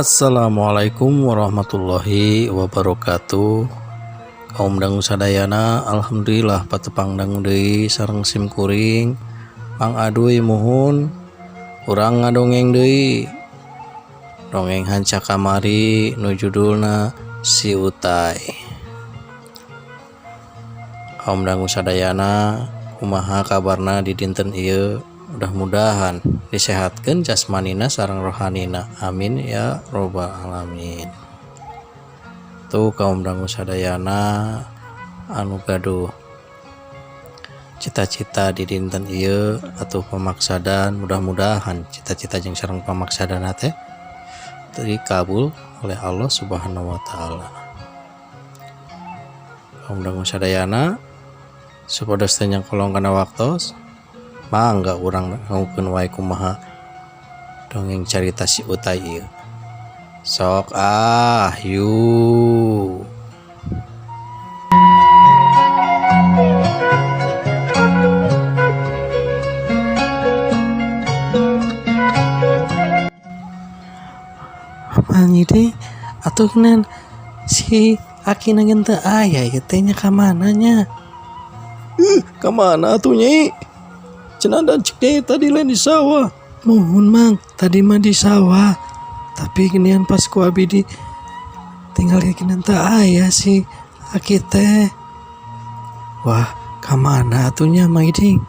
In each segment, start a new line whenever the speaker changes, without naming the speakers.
Assalamualaikum warahmatullahi wabarakatuh. Kaum dangu sadayana, alhamdulillah patepang dangu deui sareng sim kuring Mang Aduy. Muhun urang ngadongeng deui, dongeng hanca kamari nu judulna Si Utai. Kaum dangu sadayana, kumaha kabarna di dinten ieu? Mudah-mudahan disehatkan jasmanina sareng rohanina, amin ya robbal alamin. Tuh, kaum dangu sadayana anu gaduh cita-cita di dinten ieu atau pemaksadan, mudah-mudahan cita-cita jeung sareng pamaksadan teh dikabul oleh Allah Subhanahu wa Ta'ala. Kaum dangu sadayana, supados teu nyangkolong kana waktos, mangga urang dangukeun wae kumaha dongeng carita Si Utai ieu. Sok ah, yuk. Mang Iding atuh nen si Aki nangin teu aya ieu teh nya, ka mana nya? Ka mana atuh, Nyi? Cenah dan cek Nyai tadi lain di sawah. Muhun, Mang, tadi mah di sawah. Tapi ginian pas ku abi ditinggal ginian teu aya si Aki teh. Wah, ka mana atuh nya, Mang Iding?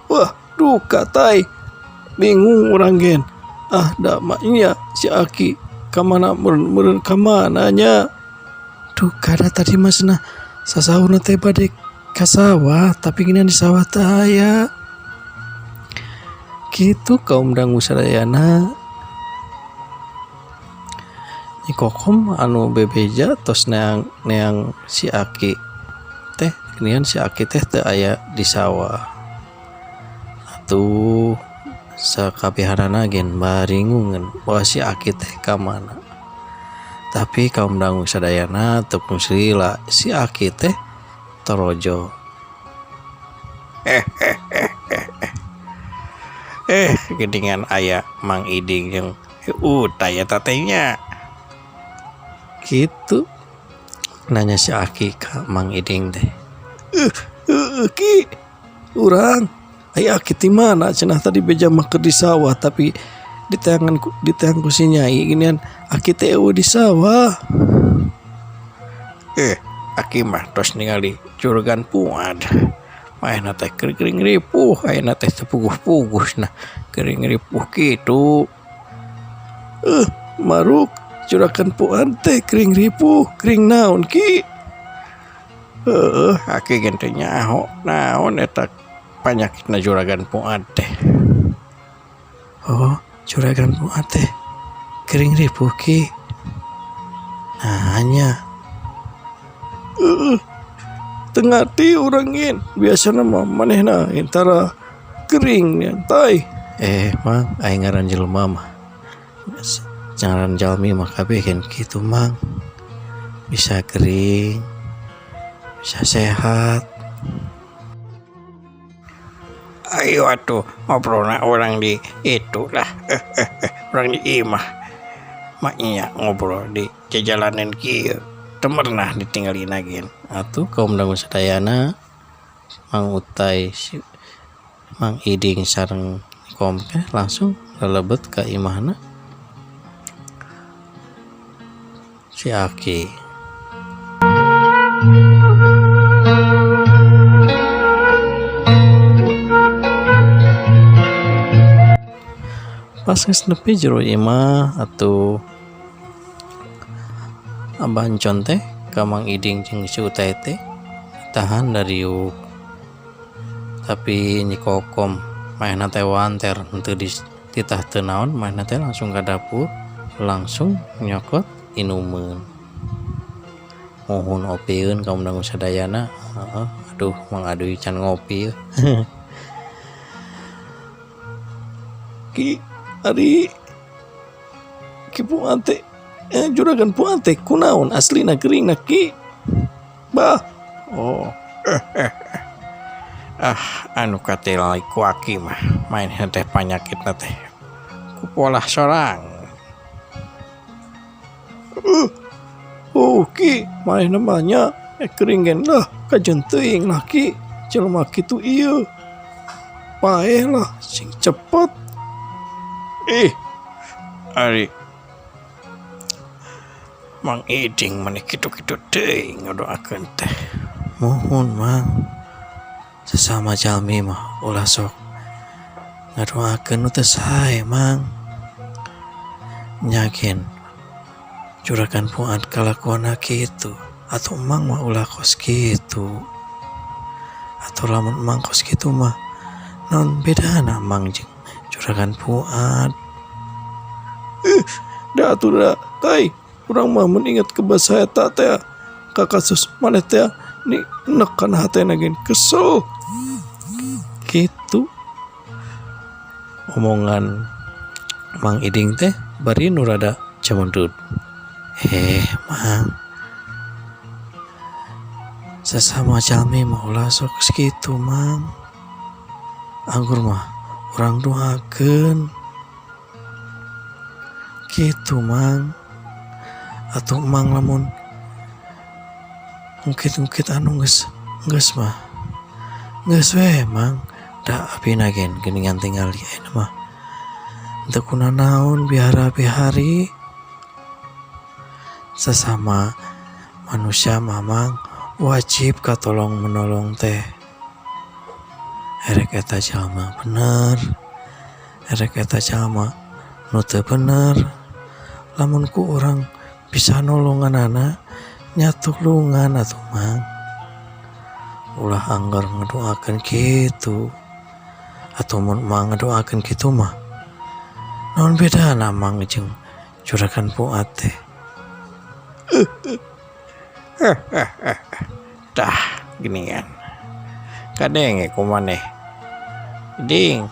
Wah, duka Tai. Bingung urang gen. Ah, da nya si Aki ka mana meureun meureun ka mana nya? Duka, da tadi mah cenah sasaurna teh bade ka sawah, tapi ginian di sawah teu aya. Kitu, kaum dangu sadayana. Nyi Kokom anu bebeja tos neang neang si Aki teh, geuningan si Aki teh teu aya di sawah. Atuh sakabehanana gen baringungeun bahwa si Aki teh ka mana. Tapi kaum dangu sadayana, teu kungsi lila si Aki teh torojo. Eh, geuningan aya Mang Iding jeung Utai eta teh nya. Kitu nanya si Aki ka Mang Iding teh. Heueuh, Ki. Urang aya Aki ti mana cenah, tadi beja mah keur di sawah, tapi diteangan ku diteang ku si Nyai ginian Aki teh euweuh di sawah. Eh, Aki mah tos ningali juragan Puad. Maehna teh keur gering ripuh, ayeuna teh teu puguh-puguh nah gering ripuh kitu. Eh, maruk juragan Puad teh gering ripuh, gering naon, Ki? Heueuh, Aki gen teu nyaho naon eta panyakitna juragan Puad teh. Oh, juragan Puad teh gering ripuh, Ki. Nah nya. Heueuh. Teu ngarti urang gen, biasana mah manehna tara gering nya, Tai. Eh, Mang, ai ngaran jelema mah ngaran jalmi mah kabeh gen kitu, Mang. Bisa gering, bisa sehat. Ayo atuh ngobrolna urang di itu lah, urang di imah. Maenya ngobrol di jajalanan kieu teu merenah ditinggalina gen. Atuh kaum dangu sadayana, Mang Utai, si Mang Iding sareng Kom teh langsung lelebet ka imahna si Aki. Pas geus nepi jero imah atuh Abah Encon teh ka Mang Iding jeung si Utai teh ditahan dariuk. Tapi Nyi Kokom manehna teh wanter, henteu dititah teu naon, manehna teh langsung ka dapur, langsung nyokot inumeun. Muhun opieun, kaum dangu sadayana. Heeh, aduh, Mang Aduy can ngopi. Ki, ari Ki Puad teh Juragan Fuad teh kunaon aslina geuringna, Ki? Bah.
Oh. Ah, anu katingali ku aki mah manehna teh panyakitna teh ku polah sorang.
Oh, Ki, manehna mah nya gering gen lah kajeun teuing lah, Ki. Jelema kitu ieu. Paeh lah sing cepet.
Ih, ari Mang Iding mani kitu-kitu teuing ngadoakeun teh.
Muhun, Mang. Sesama jalmi mah ulah sok ngadoakeun nu teu sae, Mang. Nya gen Juragan Fuad kalakuanna kitu atuh Emang mah ulah kos kitu. Atau lamun Emang kos kitu mah naon bedana Emang jeung Juragan Fuad? Ih, da atuh da, Tai. Urang mah mun inget ke basa eta teh ka kasus maneh teh ni enek kana hatena gen kesel. Kitu omongan Mang Iding teh bari nu rada cemendut. Eh, Mang. Sesama jalmi mah ulah sok sakitu, Mang. Anggur mah urang doakeun. Kitu, Mang. Atuh Emang lamun ngungkit-ngungkit anu geus geus mah geus we, Mang. Da abina gen geuningan tingali ayeuna mah teu kunanaon bihara-bihari. Sesama manusia mah, Mang, wajib katolong menolong teh. Erek eta jalma bener, erek eta jalma nu teu bener, lamun ku urang bisa nolonganana nya tulungan atuh, Mang. Ulah angger ngadoakeun kitu. Atuh mun Mang ngadoakeun kitu mah naon bedana Mang jeung Juragan Fuad teh?
Tah, geuningan. Kadenge ku maneh, Ding.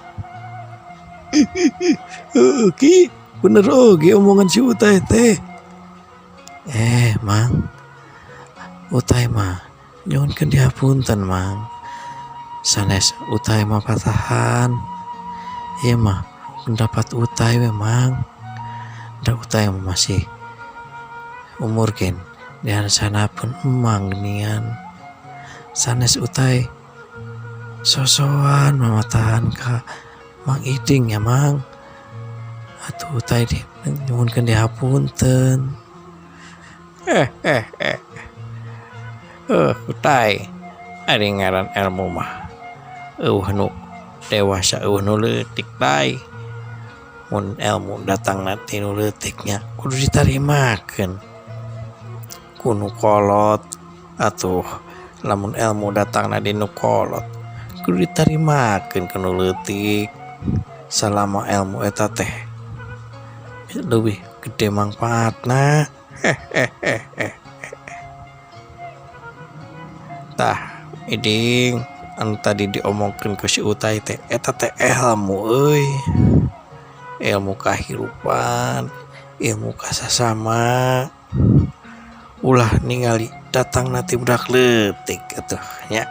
Heueuh, Ki, bener oge omongan si Utay teh. Eh, Mang. Utay mah nyuhunkeun dihapunten, Mang. Sanes Utay mah patahan. Ieu mah pendapat Utay we, Mang. Da Utay mah masih umur gen dihaneupun Emang geuningan. Sanes Utay sosoan mamatahan ka Mang Iding ya, Mang. Atuh Utay di nyuhunkeun dihapunten.
Eh eh eh. Utay, ari ngaran ilmu mah euweuh nu dewasa euweuh nu leutik, Tay. Mun ilmu datangna ti nu leutik nya kudu ditarimakeun ku nu kolot. Atuh lamun ilmu datangna di nu kolot kudu ditarimakeun ku nu leutik salama ilmu eta teh leuwih gede mangpaatna. Hehehe. Tah, Iding, anu tadi diomongkeun ku si Utay teh eta teh ilmu euy. Ilmu kahirupan, ilmu kasasama. Ulah ningali datangna ti budak leutik atuh nya.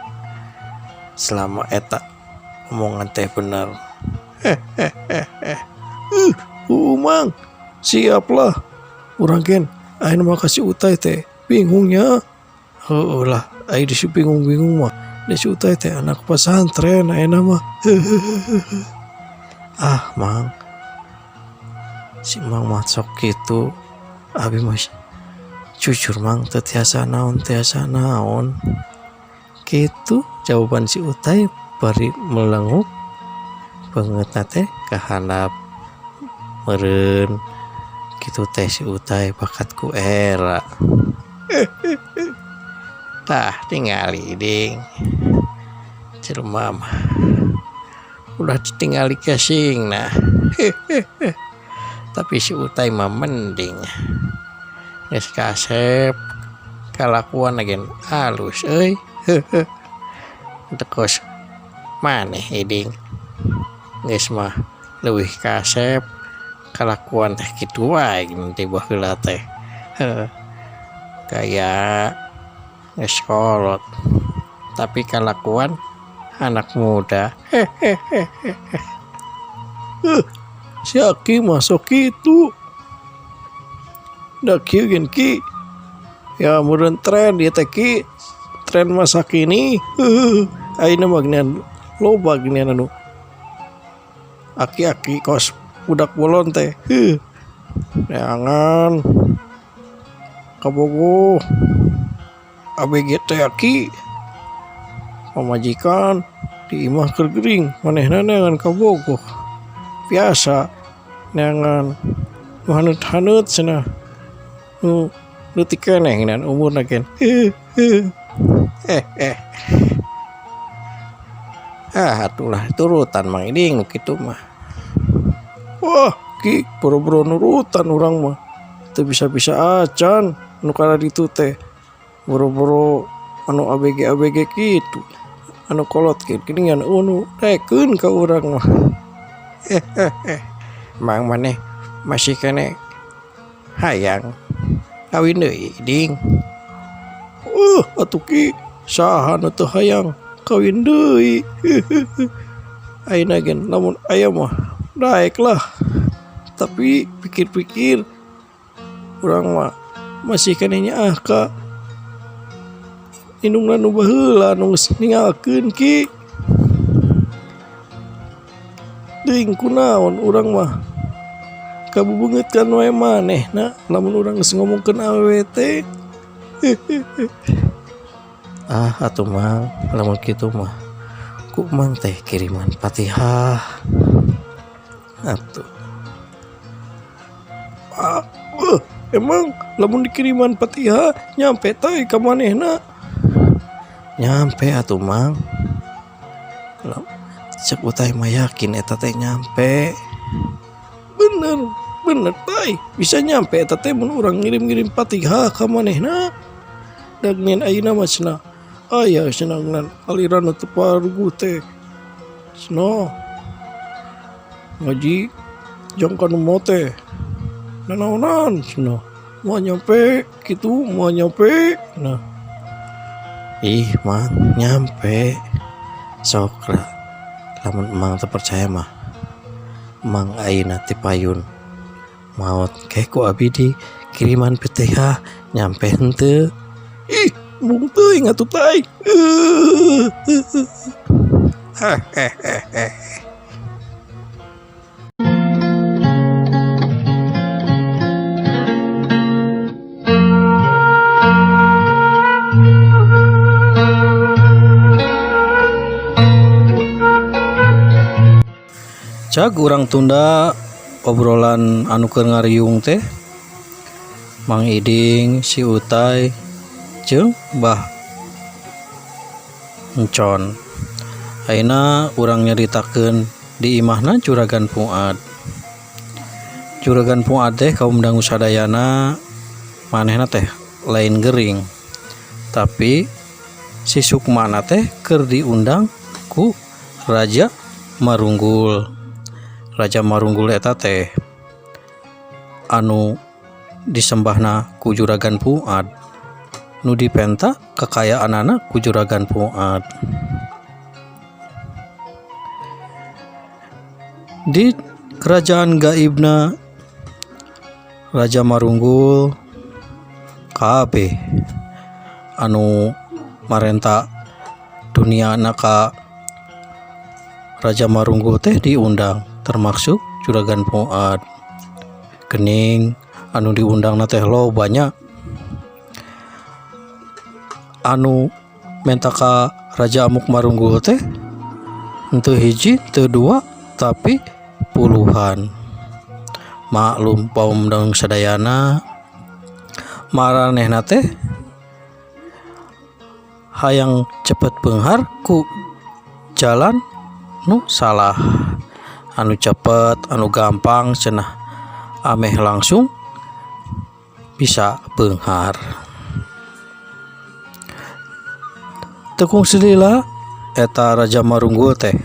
Selama eta omongan teh bener.
Hehehe. Mang, siap lah. Urang gen ayeuna mah ka si Utay teh bingung nya. Heueuh lah, ai di si bingung-bingung mah. Da si Utay teh anak pesantren ayeuna mah. Ah, Mang. Si Mang mah sok kitu. Abi mah jujur, Mang, teu tiasa naon tiasa naon. Kitu jawaban si Utay bari melenguk beungeutna teh ka handap meureun kitu teh si Utay bakat ku era.
Tah, tingali, Ding. Jelema mah ulah ditingali casingna. Tapi si Utay mah mending. Geus kasep kalakuan gen alus euy. Teu kos maneh, Iding. Geus mah leuwih kasep kalakuan teh kitu wae ti baheula teh. Heuh gaya geus kolot tapi kalakuan anak muda.
Heuh si aki mah sok kitu. Da kieu gen ki ya meureun tren ieu teh ki tren masa kini heuh ayeuna mah geuningan loba geuningan anu aki-aki kos budak bolon teh heuh neangan kabogoh abg teh aki pamajikan di imah keur gering manehna neangan kabogoh biasa neangan nu haneut-haneut cenah nu leutik keneh geuningan umurna gen eh ah atulah turutan Mang Iding nu kitu mah. Wah ki boro-boro nurutan urang mah teu bisa-bisa acan nu karaditu teh boro-boro anu abg-abg kitu anu kolot ge geuningan eueuh nu daekeun ka urang mah.
Mang maneh masih keneh hayang kawin deui ding.
Atuh ki saha nu teu hayang kawin deui. Ayeuna ge lamun aya mah daek lah tapi pikir-pikir urang mah masih keneh nyaah ka indungna nu baheula nu geus ninggalkeun ki. Teuing kunaon urang mah kabubeungeutkan wae manehna lamun urang geus ngomongkeun awewe teh.
Ah atuh Mang lamun kitu mah ku Mang teh kiriman Fatihah atuh.
Ah emang lamun dikiriman Fatihah nyampe teh ka manehna?
Nyampe atuh Mang. Cek Utay mah yakin eta teh nyampe.
Bener bener tay bisa nyampe eta teh mun urang ngirim-ngirim Fatihah ka manehna. Da geuningan ayeuna mah cenah aya cenah geuningan aliran nu teu paruguh teh cenah ngaji jang ka nu maot teh nanaonan cenah moal nyampe kitu moal nyampe nah.
Ih Mang nyampe sok lah lamun Mang teu percaya mah Mang ayeuna ti payun maot ke ku abi di kiriman Fatihah nyampe henteu.
Ih embung teuing atuh tay.
Cag urang tunda obrolan anu keur ngariung teh Mang Iding, si Utay jeung Bah Encon. Ayeuna urang nyaritakeun di imahna Juragan Fuad. Juragan Fuad teh kaum dangu sadayana manehna teh lain gering tapi si Sukmana teh keur diundang ku Raja Marunggul. Raja Marunggul eta teh anu disembahna ku Juragan Fuad nu dipenta kekayaanana ku Juragan Fuad. Di kerajaan gaibna Raja Marunggul kabeh anu marenta duniana ka Raja Marunggul teh diundang termasuk Juragan Fuad. Gening anu diundangna teh loba nya anu menta ka Raja Amuk Marunggul teh henteu hiji henteu dua tapi puluhan. Maklum paum daung sadayana maranehna teh hayang cepet beunghar ku jalan nu salah anu cepet anu gampang cenah ameh langsung bisa beunghar. Teu kungsi lila eta Raja Marunggul teh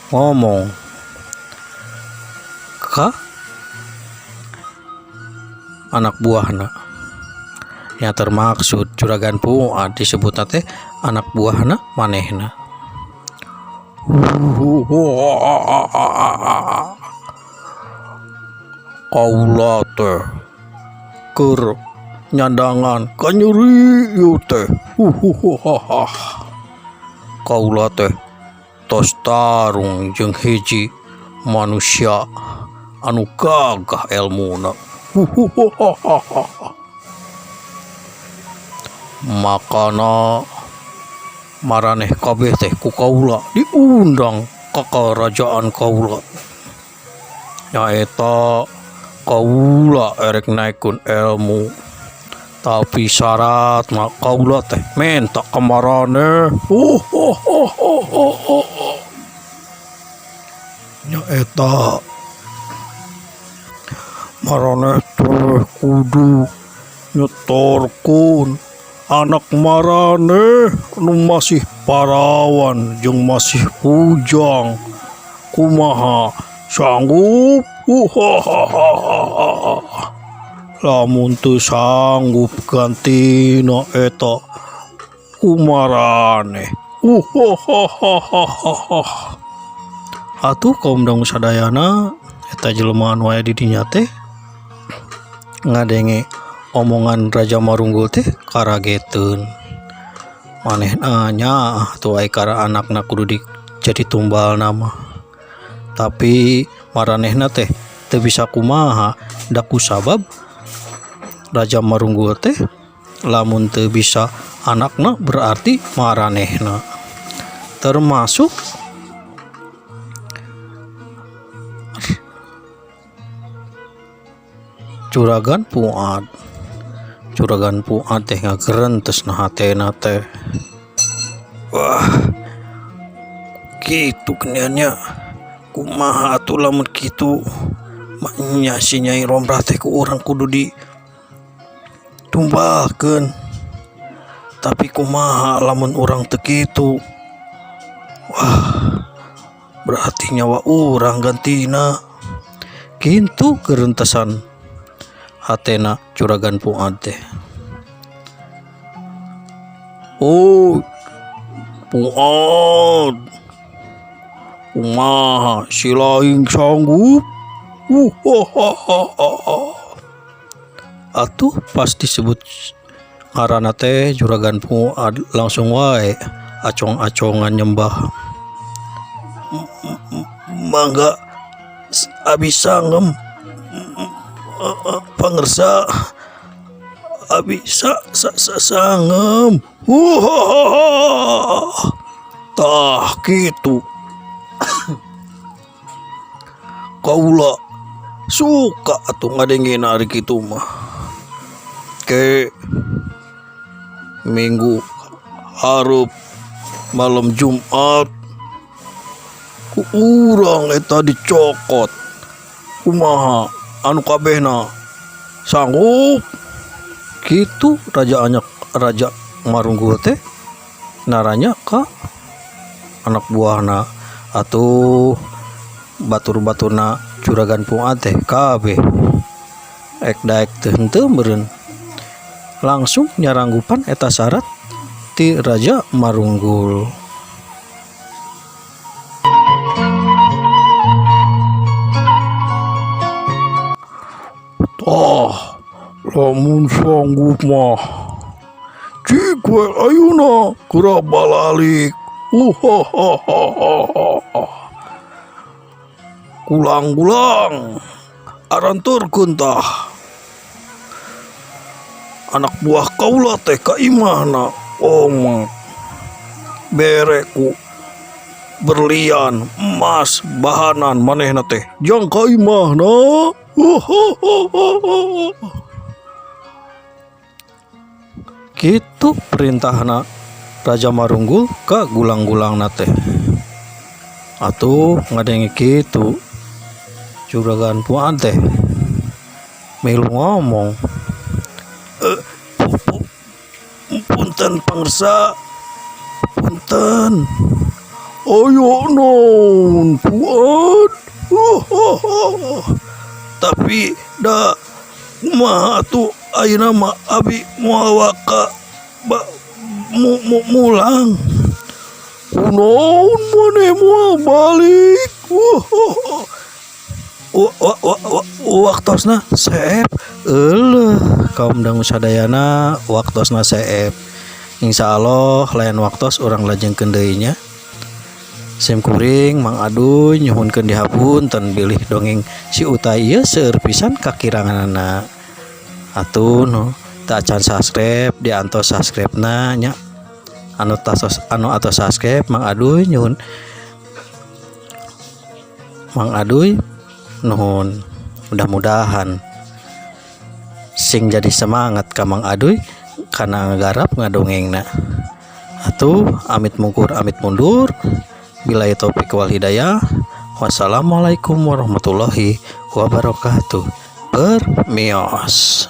ngomong ka anak buahna. Nya termaksud Juragan Fuad disebutna teh anak buahna manehna. Kaula teh keur nyandangan kanyeri ieu teh. Kaula teh tos tarung jeung hiji manusia anu gagah elmuna. Makana maraneh kabeh teh ku kaula diundang ka karajaan kaula. Nyaeta kaula erek naekkeun elmu tapi syaratna kaula teh menta ka maraneh. Nyaeta maraneh teh kudu nyetorkeun anak maraneh nu masih parawan jeung masih bujang. Kumaha sanggup? Lamun teu sanggup gantina eta ku maraneh. Atuh kaum dangu sadayana eta jelema anu aya di dinya teh ngadenge omongan Raja Marunggul teh karageteun. Manehna nyaah atuh ai kara anakna kudu di jadi tumbalna mah. Tapi maranehna teh teu bisa kumaha da kusabab Raja Marunggul teh lamun teu bisa anakna berarti maranehna. Termasuk Juragan Fuad. Juragan Fuad teh ngagerentes na hatena teh. Wah, kitu geuningan nya. Kumaha atuh lamun kitu nya si Nyai Romrah teh ku urang kudu ditumbalkeun. Tapi kumaha lamun urang teu kitu. Wah, berarti nyawa urang gantina. Kintu gerentesan hatena Juragan Fuad teh. Oh, Fuad, kumaha si laing sanggup? Atuh pas disebut ngaranna teh Juragan Fuad langsung wae acong-acongan nyembah. Mangga abi sangem pangersa abi sa sa sa sangem. Tah kitu kaula suka atuh ngadengena ari kitu mah. Ke minggu hareup malam Jumat ku urang eta dicokot kumaha anu kabehna sanggup kitu raja anyak raja Marunggul teh naranya ka anak buahna atuh batur-baturna Juragan Fuad teh kabeh ek daek teu henteu meureun langsung nyaranggupan eta syarat ti Raja Marunggul. Tah lamun sanggup mah cik we ayeuna geura balalik. Gulang-gulang aranturkeun tah anak buah kaula teh ka imahna omat bere ku berlian emas bahanan manehna teh jang ka imahna. Kitu perintahna Raja Marunggul ka gulang-gulangna teh. Atuh ngadenge kitu Juragan Fuad teh milu ngomong, punten pangersa, punten. Aya naon Fuad? Tapi da kumaha atuh
Ayeuna mah abi moal waka ba mu, mu, mulang. Kunaon maneh moal balik? Wah, wah, wah, wah, wah, waktosna seep. Euleuh, kaum dangu sadayana, waktosna seep. Insya Allah lain waktos urang lajengkeun deui nya. Sim kuring Mang Aduy nyuhunkeun dihapunten bilih dongeng si Utai ieu seueur pisan kakiranganana. Atuh nu teu acan subscribe, diantos subscribe na nya. Anu tasos, anu atos subscribe, Mang Aduy nyuhun, Mang Aduy nuhun. Mudah-mudahan sing jadi semangat ka Mang Aduy kana ngagarap ngadongengna. Atuh amit mungkur, amit mundur. Billahi taufik wal hidayah. Wassalamualaikum warahmatullahi wabarakatuh. Permios.